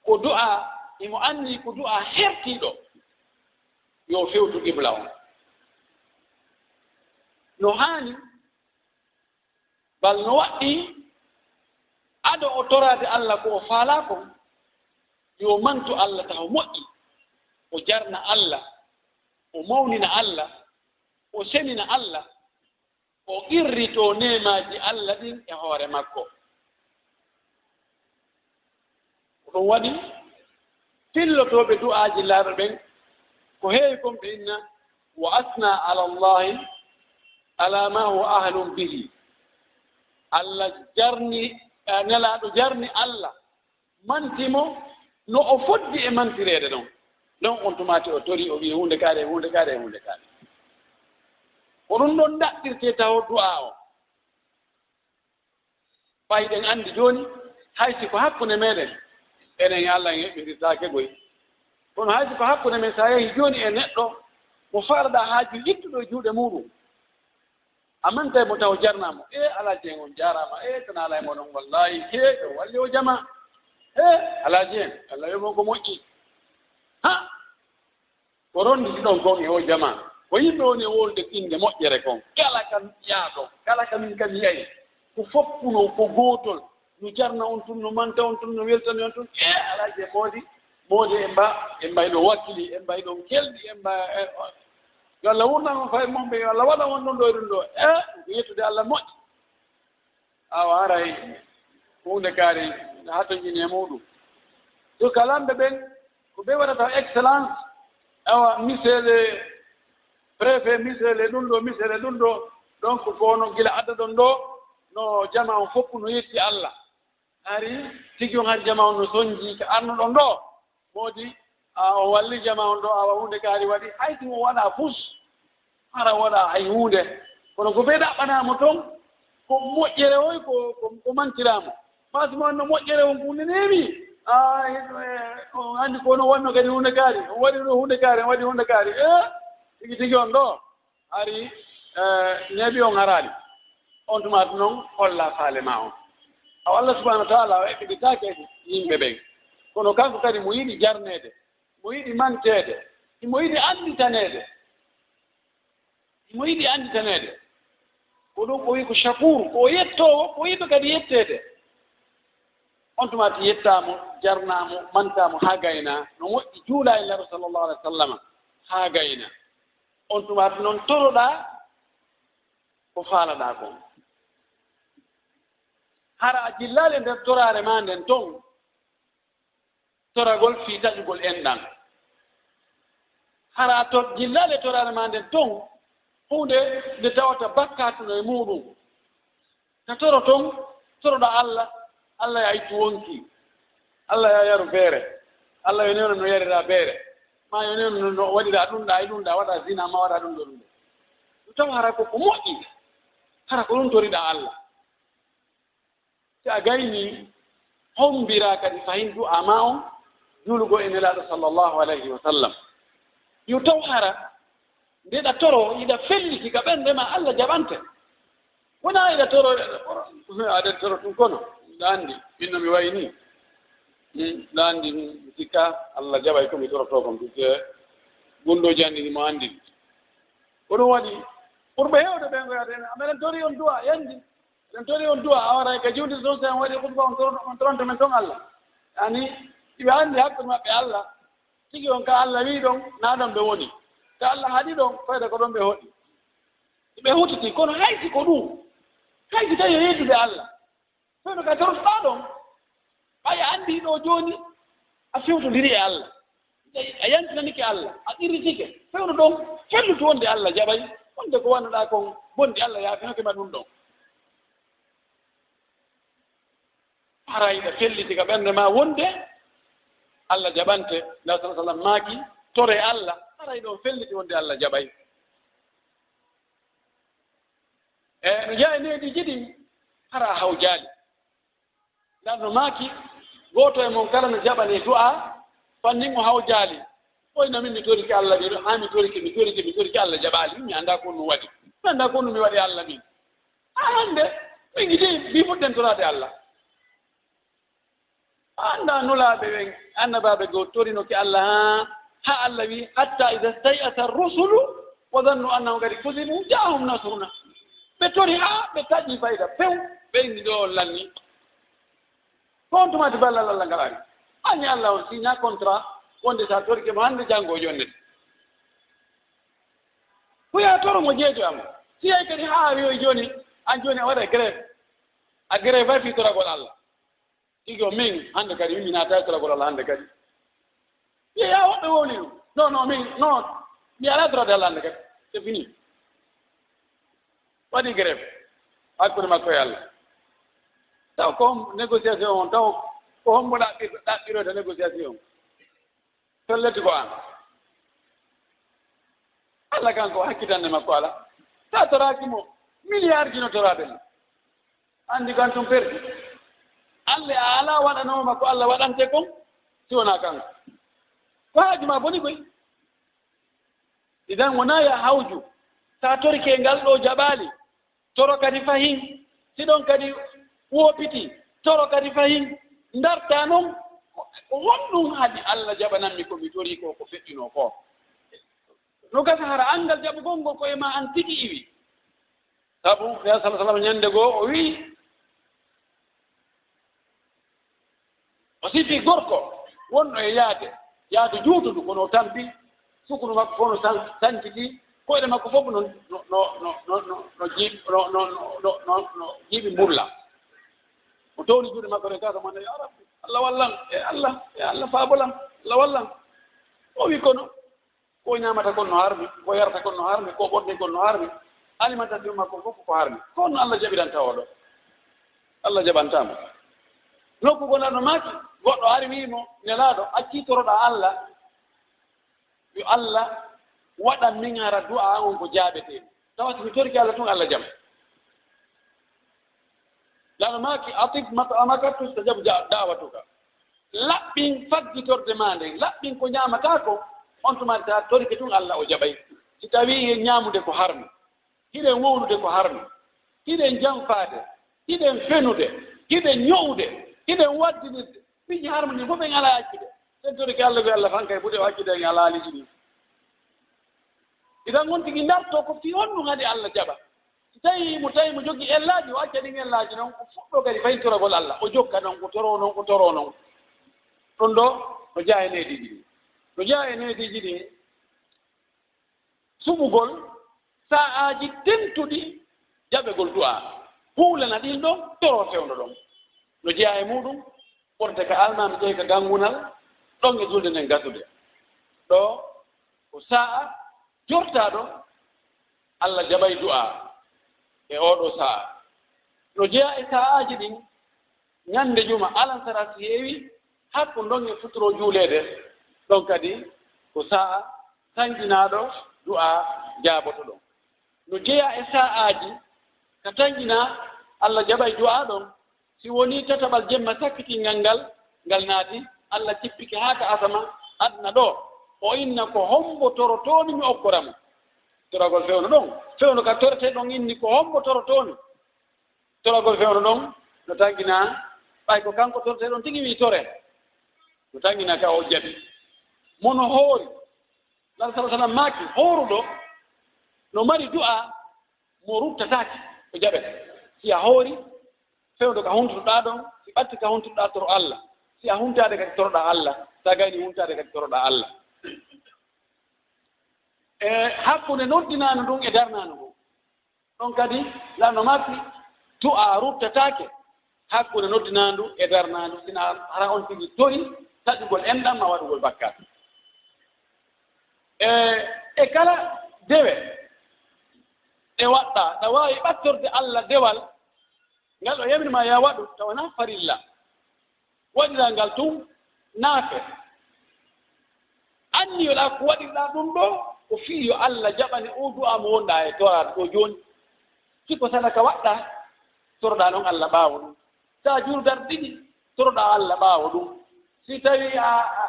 ko du'a, himo anndi ko du'a hertiiɗo, yo fewtu qibla on. No haani, bal no waɗɗii, ado o toraade Alla ko o faalaa kon, yo mantu Alla taho moƴƴi, o jarna Alla, o mawnina Alla, o senina Alla, o qirritoo neemaaji Alla ɗin e hoore makko. Ko ɗum waɗi, fillotooɓe du'aaji laaɓe ɓen, ko heewi kon ɓe inna, "Wa asna ala Allahi ala ma huwa ahlun bihi." Alla jarni, eh, Nelaaɗo jarni Alla, manti mo no o foddi e mantireede ɗon. Ɗon on tumaati o tori, o wi'i, "Huunde kaari, huunde kaari, huunde kaari." Ko ɗum ɗon daɗɗirtee taho du'aa o. Ɓay ɗen anndi jooni, hay si ko hakkunde meɗen, enen e Alla en heɓɓindirtaake goy. Kono hay si ko hakkunde men, si a yahii jooni e neɗɗo mo faalaɗaa haaju ittuɗo e juuɗe muuɗum, a mantay mo taw jarnaa mo. "E Alaaji en, on jaaraama. E, tan alaa e moɗon, wallaahi. He, ɗo walli o jamaa. E Alaaji en, Alla yo mo ko moƴƴi." Ha! Ko ronnditi ɗon kon e o jamaa, ko yimɓe woni e wolde innde moƴƴere kon. Kala ka yaa ɗon, kala ka min ka mi yahi, ko foppuno ko gootol, no jarna on tun, no manta on tun, no weltani on tun. E Alaaji e moodi, moodi e mba, e mbay ɗo wakkili, e mbay ɗon kelɗi, e mba, e, o, yo Alla wurnan on fay mon ɓe, yo Alla waɗa on ɗon ɗo e ɗum ɗo. E, ko yettude Alla moƴƴi. Awa haray huunde kaari hatonjini e muuɗum. To kalanɓe ɓen, ko ɓe waɗata excellence, awa, misele préfet, misele ɗum ɗo, misele ɗum ɗo. Donc, ko no gila adda ɗon ɗo, no jama on fof no yetti Alla. Hari tigi on, hari jama on no sonji ka arno ɗon ɗo. Moodi, a, o walli jama on ɗo, awa huunde kaari waɗi, hay si o waɗa fus, hara waɗa hay huunde. Kono ko ɓe ɗaɓɓanaa mo ton, ko moƴƴere oy, ko, ko, ko mantiraa mo. Parce que mo anno moƴƴere on ko huunde neemi. A, e, on anndi ko no wonno kadi huunde kaari, on waɗi ɗo huunde kaari, on waɗi huunde kaari. E, tigi tigi on ɗo, hari, e, neeɓi on haraali. On tuma noon holla faale ma on. Awa Allah subhanahu wa ta'ala o eɓɓiɗitaake yimɓe ɓen. Kono kanko kadi mo yiɗi jarneede, mo yiɗi manteede, mo yiɗi annditaneede. Mo yiɗi annditaneede. Ko ɗum o wi'i ko Shakuur, ko o yettoowo, ko o yiɗi kadi yetteede. On tuma ti yettaa mo, jarnaa mo, mantaa mo haa gaynaa, no moƴƴi juulaa e Nulaaɗo sallallahu alaihi wa sallam haa gaynaa. On tuma ti noon toroɗaa ko faalaɗaa kon. Hara a jillaali e nder toraare maa nden ton, toragol fii taƴugol enɗan. Hara a to-, jillaali e toraare maa nden ton, huunde nde tawata bakkaatu no e muuɗum. Ka toro ton, toroɗaa Allah, Allah ya ittu wonki, Allah ya yaru beere, Allah yo newno no yariraa beere, maa yo newno no waɗiraa ɗum ɗaa e ɗum ɗaa, waɗaa zina, maa waɗaa ɗum ɗoo ɗum ɗoo. Ɗum tawa hara ko ko moƴƴi, hara ko ɗum toriɗaa Allah. Si a gaynii, hommbiraa kadi fahin du'aa maa on, juulugol e Nelaaɗo sallallahu alayhi wa sallam. Yo taw hara ndeɗa toro, iɗa felliti ka ɓernde maa, Allah jaɓante. Wonaa iɗa toro, aɗa toro ɗum kono, ɗa anndi, min no mi wayi nii. Hmm, ɗa anndi, mi sikka Allah jaɓay ko mi torotoo kon, puisque gonɗo janndi ni mo anndi. Ko ɗum waɗi, ɓurɓe heewde ɓen ko yaade, ameɗen tori on du'aa, yandi. Eɗen tori on du'aa, a waray ka juulirde ton, si en waɗi khutba, on toro-, on toronto men ton Allah. Yani, iɓe anndi hakkunde maɓɓe Allah. Tigi on ka Allah wi'i ɗon, naa ɗon ɓe woni. Ka Allah haɗi ɗon, fayda ko ɗon ɓe hoɗi. Ɓe hutiti, kono hay si ko ɗum, hay si tawi yeddude Allah. Fewndo ka torotoɗaa ɗon, ɓay a anndi ɗoo jooni, a fewtondiri e Allah. A yantinanike Allah, a qirritike. Fewndo ɗon, fellutu wonde Allah jaɓay, wonde ko wannuɗaa kon bonde Allah yaafinoke ma ɗum ɗon. Haray ɗa felliti ka ɓernde maa wonde Allah jaɓante. Nulaaɗo sallallahu alaihi wa sallam maaki, "Tore Allah." Haray ɗon felliti wonde Allah jaɓay. E no jeyaa e neediiji ɗin, hara a hawjaali. Nulaaɗo no maaki, "Gooto e mon kala no jaɓanee du'aa, fannin o hawjaali. Oy, na min mi torike Allah, mi, haa mi torike, mi torike, mi torike, Allah jaɓaali. Mi anndaa ko ɗum waɗi. Mi anndaa ko ɗum mi waɗi Allah min." A hannde, Min gidi bi foten toraade Allah. Annda nulaaɓe ɓen, annabaaɓe goo torinoke Allah haa, haa Allah wi, "Hatta iza stay'asa rusulu wa zannu annahum qad kuzibu ja'ahum nasruna." Ɓe tori haa ɓe taƴi fayda few, ɓe inni ɗo on lanni. Ko on tumaati ballal Allah ngal ari. Anni Allah on signa contrat wonde sa torike mo hannde janngo o jonnete. Ko yaa toro mo jeejo am. Si yahi kadi haa a wiyoy jooni, an jooni a waɗa grève. A grève ay fii toragol Allah. Tigi o min hannde kadi, min mi naata e toragol Allah hannde kadi. Yeeya woɓɓe wowli ɗum. Non, non, min, non. Mi alaa torade Allah hannde kadi. C'est fini. Waɗi grève. Hakkunde makko e Allah. Taw ko hom-, négociation on, taw ko hombo ɗaɓɓir-, ɗaɓɓiroyta négociation on? Pellet ko an. Allah kanko hakkitande makko ala. Sa toraaki mo, milliard ji no toraade mo. Anndi kan tun perdi. Allah a alaa waɗanooma ko Allah waɗante kon, si wonaa kanko. Ko haaju ma boni koy. Idan wonaa ya hawju. Sa torike ngal ɗo jaɓaali, toro kadi fahin. Si ɗon kadi woopiti, toro kadi fahin. Ndarta non, ko, ko honɗum haɗi Allah jaɓanammi ko mi torii ko, ko feƴƴunoo ko? No gasa hara anngal jaɓugol ngol ko e ma an tigi iwi. Sabu, Nulaaɗo sallallaahu alayhi wa sallam ñande goo o wi'i, o sifi gorko wonɗo e yaade, yaadu juutundu, kono o tampi, sukunu makko fof no san-, sankiti, koyɗe makko fof no, no, no jiiɓi, no, no, no, no, no jiiɓi mburla. O towni juuɗe makko ɗen, kaka mo, "Ya Rabbi, Allah wallan, e Allah, e Allah faabolan, Allah wallan." O wi kono, ko ñaamata kon no harmi, ko yarata kon no harmi, ko ɓorni kon no harmi, alimentation makko fof ko harmi. Ko honno Allah jaɓiranta oɗo? Allah jaɓantaa mo. Nokku goo Nulaaɗo maaki, goɗɗo ari wi'i mo, "Nelaaɗo, accii toroɗaa Allah, yo Allah waɗan min hara du'aa on ko jaabeteeɗo. Tawa si mi torike Allah tun, Allah jaɓan." Nulaaɗo maaki, "Atib mat'amaka tustajab ja-, da'watuka." Laɓɓin faggitorde maa nden, laɓɓin ko ñaamataa kon, on tuma si a torike tun, Allah o jaɓay. Si tawii hiɗen ñaamude ko harmi, hiɗen wowlude ko harmi, hiɗen janfaade, hiɗen fenude, hiɗen ño'ude, hiɗen waddinirde, piiji harmi ɗin fof en alaa accude. Si en torike Allah, ko Allah fankay buɗe o accude en alaa liɗɗi ɗin. Idan on tigi ndarto ko fii honɗum haɗi Allah jaɓa. Si tawii mo, tawi mo jogii ellaaji, o acca ɗin ellaaji non, o fuɗɗoo kadi fayin toragol Allah. O jokka non, o toroo non, o toroo non. Ɗum ɗoo, no jeyaa e neediiji ɗin. No jeyaa e neediiji ɗin, suɓugol saa'aaji tentuɗi jaɓegol du'aa. Huulana ɗin ɗon, toroo fewndo ɗon. No jeyaa e muuɗum, ɓorde ka almaami, ƴeewi ka ganngunal, ɗon e julde nden gasude. Ɗoo, ko saa'a jortaaɗo, Allah jaɓay du'aa e oo ɗoo saa'a. No jeyaa e saa'aaji ɗin, ñande juma, alansara si heewi, hakkunde ɗon e futuro juuleede, ɗon kadi ko saa'a tanƴinaaɗo du'aa jaaboto ɗon. No jeyaa e saa'aaji ka tanƴinaa Allah jaɓay du'aa ɗon, si wonii tataɓal jemma sakkitingal ngal, ngal naati, Allah jippike haa ka asama aduna ɗoo, o inna ko hombo torotoomi mi okkora mo. Toragol fewndo ɗon, fewndo ka toretee ɗon inni ko hombo torotoomi. Toragol fewndo ɗon no tanƴinaa, ɓay ko kanko toretee ɗon tigi wi'i toree. No tanƴinaa ka o jaɓi. Mo no hoori. Nulaaɗo sallallaahu alayhi wa sallam maaki, hooruɗo no mari du'aa mo ruttataake, o jaɓete. Si a hoori, fewndo ka huntuɗaa ɗon, si ɓatti ka huntuɗaa, toro Allah. Si a huntaade kadi, toroɗaa Allah. Si a gayni huntaade kadi, toroɗaa Allah. E hakkunde noddinaandu ndun e darnaandu ndun. Ɗon kadi, lanno maaki, du'aa ruttataake hakkunde noddinaandu e darnaandu, sina hara on tigi tori taƴugol enɗan maa waɗugol bakkaat. E, e kala dewe ɗe waɗɗaa, ɗa waawi ɓattorde Allah dewal, ngal o yamiri ma yaa waɗu, tawa na farilla. Waɗiraa ngal tun naafe. Anniyoɗaa ko waɗirɗaa ɗun ɗoo, ko fii yo Allah jaɓane oo du'aa mo wonɗaa e toraade ɗoo jooni. Si ko sadaka waɗɗaa, toroɗaa non Allah ɓaawo ɗun. Si a juulii darɗe ɗiɗi, toroɗaa Allah ɓaawo ɗun. Si tawii a, a,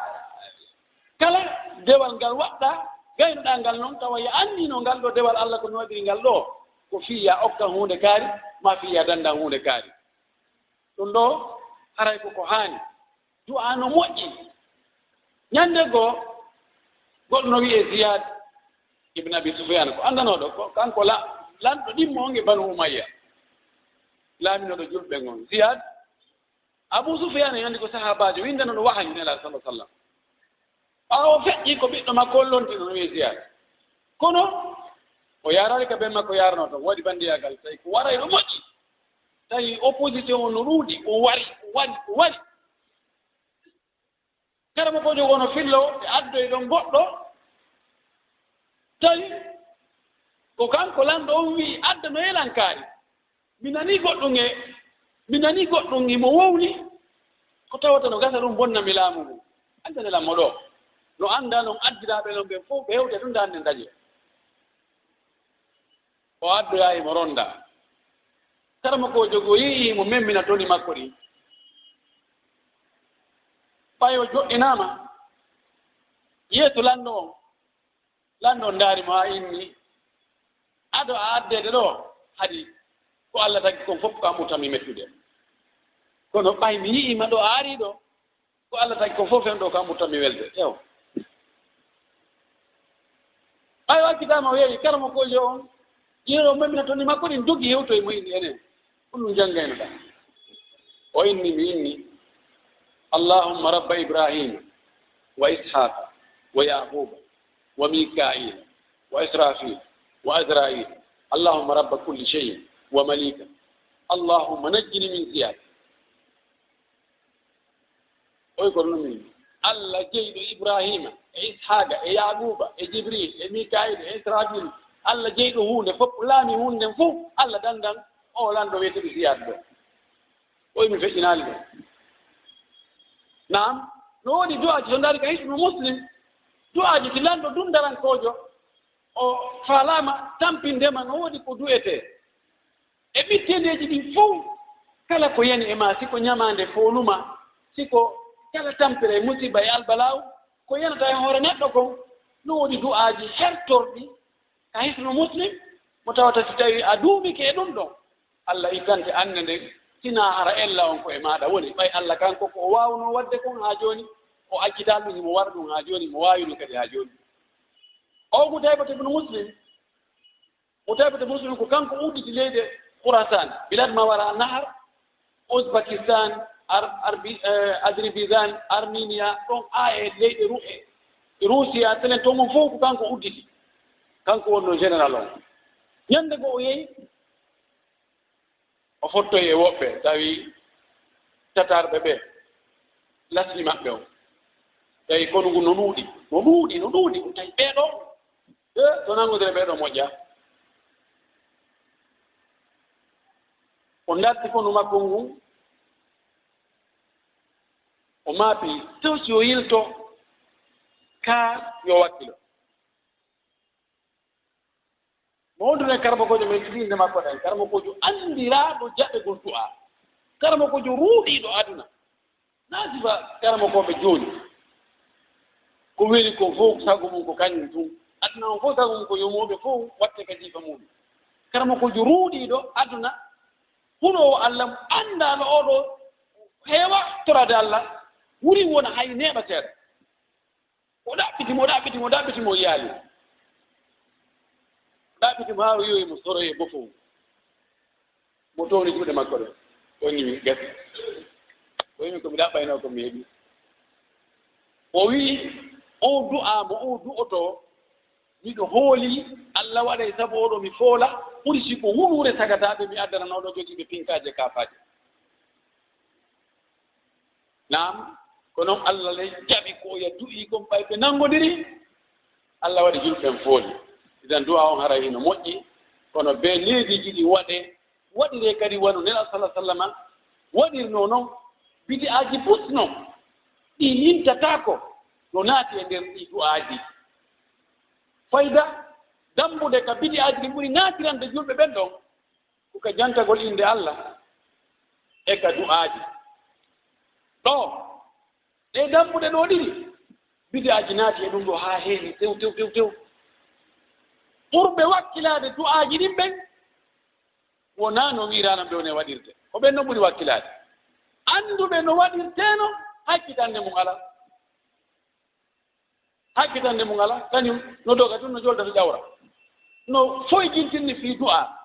kala dewal ngal waɗɗaa, gaynoɗaa ngal non, tawa a anniyii ngal ɗoo dewal Allah ko mi waɗiri ngal ɗoo. Ko fii ya okkan huunde kaari, maa fii ya danndan huunde kaari. Ɗum ɗoo, haray ko ko haani. Du'aa no moƴƴi. Ñannde goo, goɗɗo no wi'ee Ziyaad ibn Abi Sufyaan, ko anndanooɗo, ko kanko la-, lanɗo ɗimmo on e Banu Umayya, laaminooɗo julɓe ngon. Ziyaad, Abu Sufyaan e anndi ko sahaabaajo winndanooɗo wahayu Nelaaɗo, sallallaahu alayhi wa sallam. Ɓaawo feƴƴi ko ɓiɗɗo makko on lonti no wi'ee Ziyaad. Kono o yaaraali ka ben makko yaaranoo ton, waɗi banndiyaagal, tawi ko waray no moƴƴi. Tawi opposition on no ɗuuɗi, o wari, o wari, o wari. Karamokoojo woo no fillo, ɓe addoyi ɗon goɗɗo. Tawi ko kanko lanɗo on wi'i, "Adda no yelankaari." Mi nanii goɗɗum e, mi nanii goɗɗum himo wowli, ko tawata no gasa ɗum bonna mi laamu ngun. Addane lan mo ɗoo. No anndaa non addiraaɓe non ɓen fow, ɓe hewti e ɗum, ndaa hannde ndañi. O addoyaa himo ronnda. Karamokoojo goo yi'ii himo memmina toni makko ɗin. Ɓay o joɗɗinaama yeeso lanɗo on. Lanɗo on ndaari mo haa inni, "Ado a addeede ɗoo, haɗi ko Alla tagi kon fow ko an ɓurtammi mettude. Kono ɓay mi yi'ii ma ɗoo, a arii ɗoo, ko Alla tagi kon fow fen ɗoo ko an ɓurtammi welde." Ew. Ɓay o accitaama o yehi, karamokoojo on, yehi o memmina toni makko ɗin, dogi hewtoyi mo inni, "Enen, ko ɗum janngayno ɗaa?" O inni, "Mi inni, Allahumma rabba Ibrahima wa Ishaqa wa Yaquba wa Mikaila wa Israfil wa Azrail, Allahumma rabba kulli shay'in wa malika, Allahumma najjini min Ziyad." Oy ko ɗum min, Alla jeyɗo Ibrahima e Ishaqa e Yaquba e Jibril e Mikail e Israfil, Alla jeyɗo huunde fow, laami huunde nden fow, Alla danndan oo lanɗo wi'eteeɗo Ziyad ɗoo. Oy mi feƴƴinaali ɗum. Naam, no woodi du'aaji to ndaari ka Hisnu Muslim, du'aaji ti lanɗo dundarankoojo o faalaama tampinde ma, no woodi ko du'etee. E ɓitteendeeji ɗin fow, kala ko yani e maa, si ko ñamaande foolu maa, si ko kala tampere e musiba e albalaaw, ko yanata e hoore neɗɗo kon, no woodi du'aaji hertorɗi ka Hisnu Muslim, mo tawata si tawii a duumike e ɗum ɗon, Alla ittante annde nden, sinaa hara ella on ko e maaɗa woni. Ɓay Alla kanko ko o waawnoo waɗde kon haa jooni, o accitaali ɗum, himo waɗa ɗum haa jooni, himo waawi ɗum kadi haa jooni. O Qutaybata ibnu Muslim, Qutaybata ibnu Muslim ko kanko udditi leyɗe Khurasan, Bilad Mawara Nahar, Uzbekistan, Ar-, Arbi-, eh, Azerbaijan, Armenia, ɗon haa e leyɗe Ru-, e Rusiya, telen ton on fow ko kanko udditi. Kanko wonnoo général on. Ñannde goo o yehi, o fottoyi e woɓɓe, tawi tatarɓe ɓe, lasli maɓɓe on. Tawi konu ngun no ɗuuɗi, no ɗuuɗi, no ɗuuɗi, tawi ɓee ɗoo, e, to nanngodire ɓee ɗoo moƴƴa. O darti konu makko ngun, o maapi, taw si o yilto, kaa yo wakkilo. Mawɗo nen karamokoojo men, ɗiɗi inde makko ɗen, karamokoojo anndiraaɗo jaɓegol du'aa, karamokoojo ruuɗiiɗo aduna. Naa sifa karamokooɓe jooni, ko weli kon fow sago mum ko kañum tun. Aduna on fow sago mum ko yo mawɓe fow watte ka jiifa muɗum. Karamokoojo ruuɗiiɗo aduna, huloowo Alla, mo anndaano oo ɗoo heewa toraade Alla, wuri wona hay neeɓa seeɗa. O ɗaɓɓiti mo, o ɗaɓɓiti mo, o ɗaɓɓiti mo, o yiyaali. O ɗaɓɓiti mo haa o yi'oyi mo soroyi e bofo. Mo towni juuɗe makko ɗen. O inni, "Gasi." O wi'i, "Ko mi ɗaɓɓaynoo ko mi heɓi." O wi'i, "Oo du'aa mo oo du'otoo, miɗo hooli Alla waɗay sabu oo ɗoo mi foola, ɓuri si ko wuluure sagataaɓe mi addananoo ɗoo jogiiɓe pinkaaje kaafaaje." Naam, ko non Alla le jaɓi ko o ya du'ii kon, ɓay ɓe nanngodiri, Alla waɗi julɓe ɓen fooli. Idan du'aa on haray hino moƴƴi, kono bee neediiji ɗi waɗee, waɗiree kadi wano Nelaaɗo sallallaahu alayhi wa sallama waɗirnoo non, bidi'aaji pusnoo, ɗi yintataako, no naati e nder ɗii du'aaji. Fayda dambude ka bidi'aaji ɗin ɓuri naatirande julɓe ɓen ɗon, ko ka jantagol innde Alla e ka du'aaji. Ɗoo, ɗee dambuɗe ɗoo ɗiɗi, bidi'aaji naati e ɗum ɗoo haa heewi tew, tew, tew, tew. Ɓurɓe wakkilaade du'aaji ɗin ɓen, Wonaa no wi'iraano ɓe woni e waɗirde. Ko ɓen no ɓuri wakkilaade. Annduɓe no waɗirtee no, hakkitannde mum alaa. Hakkitannde mum alaa. Kañum no doga tun, no jolta to ƴawra. No foygintinni fii du'aa.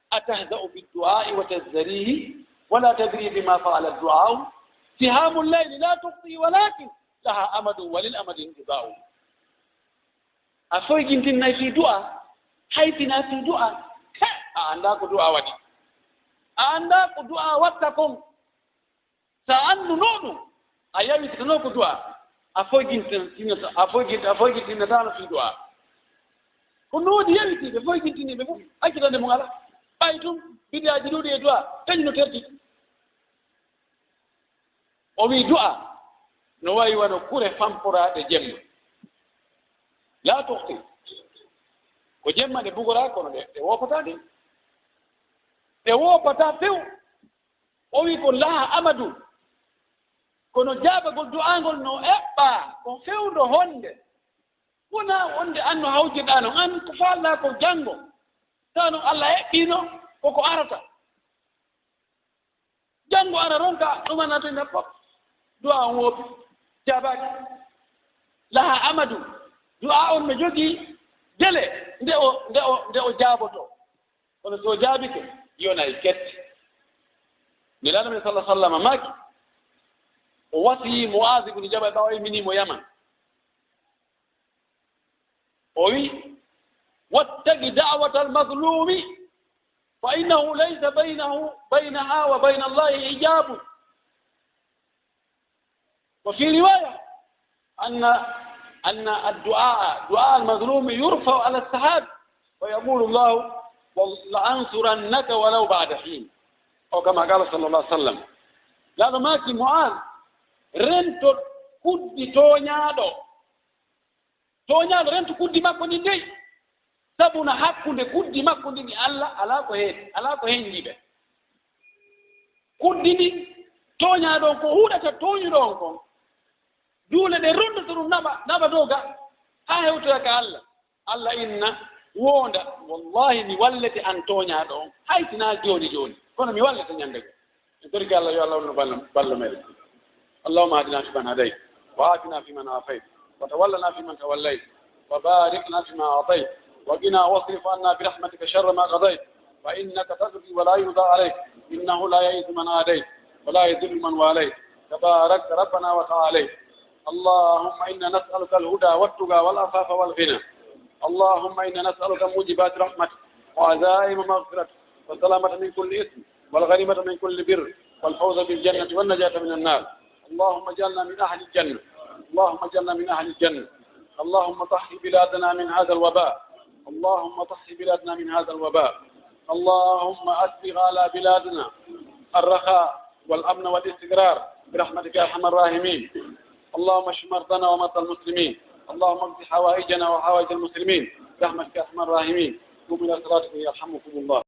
أتهزأ بالدعاء وتزدريه ولا تدري بما فعل الدعاء. سهام الليل لا تخطئ ولكن لها أمد وللأمد انقضاء. A foygintinnay fii du'aa, hayfinaa fii du'aa. He, a anndaa ko du'aa waɗi. A anndaa ko du'aa watta kon. Sa anndunoo ɗum, a yawitano ko du'aa. A foygintin-, tinnata-, a foygin-, a foygintinnataano fii du'aa. Ko no woodi yawitiiɓe, foygintiniiɓe fof, accitande mum alaa. Ɓay tun, bidiyaaji ɗuuɗi e du'aa, kañum no terti. O wi'i du'aa no wayi wano kure famporaaɗe jemma. Laa toxti. Ko jemma ɗe bugoraa, kono ɗe, ɗe woopataa de. Ɗe woopataa few. O wi'i ko laha amadu. Kono jaabagol du'aa ngol no eɓɓaa, ko fewndo honde. Wonaa wonde an no hawjirɗaa non, an ko faalɗaa ko janngo. Tawa non Alla eɓɓiino ko ko arata. Janngo ara ronka ɗumana to ina fof. Du'aa on woopi, jaabaaki. Laha amadu. Du'aa on no jogii dele nde o, nde o, nde o jaabotoo. Kono so o jaabike, yonay kette. Nelaaɗo men sallallahu alaihi wasallam maaki, o wasiyii Mu'aaz ibn Jabal ɓaawo o imminii mo Yaman. O wi'i, "Wattaqi da'watal mazlumi, fa innahu laysa baynahu, baynaha wa baynallahi hijabun." وفي رواية أن، أن الدعاء، دعاء المظلوم يرفع على السحاب، ويقول الله: "لأنصرنك ولو بعد حين." أو كما قال صلى الله عليه وسلم. Nelaaɗo maaki, Mu'aaz, rento kuddi tooñaaɗo. Tooñaaɗo, rentu kuddi makko ndin dey. Sabu na hakkunde kuddi makko ndin e Alla, alaa ko heedi, alaa ko hen jiɓe. Kuddi ndin, tooñaaɗo on, ko huɗata tooñuɗo on kon, duule ɗe rondoto ɗum naɓa, naɓa dow ga, haa hewtoya ka Alla. Alla inna, woonda, wallahi mi wallete an tooñaaɗo on, hay si naa jooni jooni, kono mi wallete ñande goo. En torike Alla, yo Alla wonnu ballo, ballo meɗen. اللهم اهدنا فيمن هديت، وعافنا فيمن عافيت، وتولنا فيمن توليت، وبارك لنا فيما أعطيت، وقنا واصرف عنا برحمتك شر ما قضيت، فإنك تقضي ولا يقضى عليك، إنه لا يعز من عاديت، ولا يذل من واليت، تباركت ربنا وتعاليت. اللهم إنا نسألك الهدى والتقى والعفاف والغنى. اللهم إنا نسألك موجبات رحمتك وعزائم مغفرتك والسلامة من كل إثم والغنيمة من كل بر والفوز بالجنة والنجاة من النار. اللهم اجعلنا من أهل الجنة. اللهم اجعلنا من أهل الجنة. اللهم طهر بلادنا من هذا الوباء. اللهم طهر بلادنا من هذا الوباء. اللهم أسبغ على بلادنا الرخاء والأمن والاستقرار برحمتك يا أرحم الراحمين. اللهم اشف مرضانا ومرضى المسلمين. اللهم اقض حوائجنا وحوائج المسلمين برحمتك يا أرحم الراحمين. قوموا إلى صلاتكم يرحمكم الله.